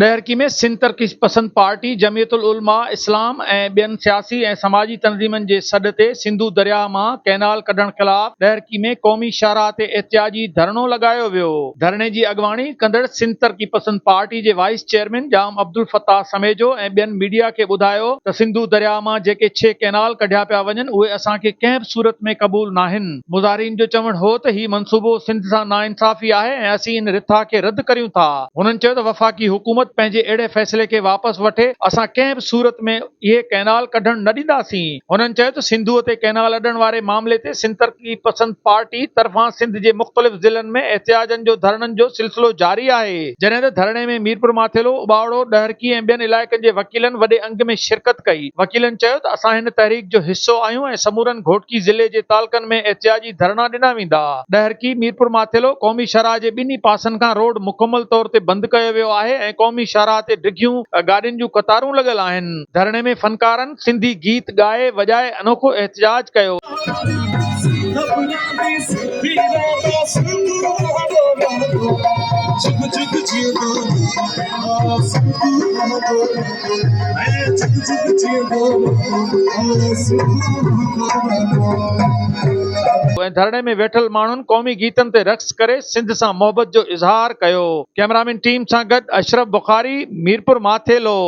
ڏهرڪي ۾ سنڌ ترقي پسند پارٽي، جمعيت العلماء اسلام ۽ ٻين سياسي ۽ سماجي تنظيمن جي سڏ تي سنڌو درياهه مان ڪئنال ڪڍڻ خلاف ڏهرڪي ۾ قومي شاهراهه تي احتجاجي ڌرڻو لڳايو ويو. ڌرڻي جي اڳواڻي ڪندڙ سنڌ ترقي پسند پارٽي جي وائيس چيئرمين ڄام عبدالفتاح سميجو ۽ ٻين ميڊيا کي ٻڌايو ته سنڌو درياهه مان جيڪي ڇهه ڪئنال ڪڍيا پيا وڃن اهي اسان کي ڪنهن به صورت ۾ قبول ناهن. مظاهرين جو چوڻ هو ته هي منصوبو سنڌ سان ناانصافي آهي ۽ اسين ان رٿا کي رد ڪريون ٿا. هنن چيو ته وفاقي حڪومت پنهنجي اهڙي فيصلي کي واپس وٺي، اسان ڪنهن به صورت ۾ اهي ڪئنال ڪڍڻ نه ڏينداسين. هنن چيو ته سنڌوء تي ڪئنال اڏڻ واري معاملي تي سنڌ ترقي پسند پارٽي طرفان سنڌ جي مختلف ضلعن ۾ احتجاجن جو ڌرڻن جو سلسلو جاري آهي، جڏهن ته ڌرڻي ۾ ميرپورماٿيلو، اٻاوڙو، ڏهرڪي ۽ ٻين علائقن جي وڪيلن وڏي انگ ۾ شرڪت ڪئي. وڪيلن چيو ته اسان هن تحريڪ جو حصو آهيون ۽ سمورن گهوٽڪي ضلعي جي تعلقن ۾ احتجاجي ڌرڻا ڏنا ويندا. ڏهرڪي، ميرپورماٿيلو قومي شاهراهه جي ٻنهي پاسن کان روڊ مڪمل طور تي بند ڪيو ويو آهي ۽ قومي شاهراهه تي ڊگهيون گاڏين جون قطارون لڳل آهن. ڌرڻي ۾ فنڪارن سنڌي گيت ڳائي وڄائي انوکو احتجاج ڪيو. ۽ ڌرڻي ۾ ويٺل ماڻهن قومي گيتن تي رقص ڪري سنڌ سان محبت جو اظهار ڪيو. ڪئميرامين ٽيم سان گڏ اشرف بخاري، ميرپور ماٿيلو.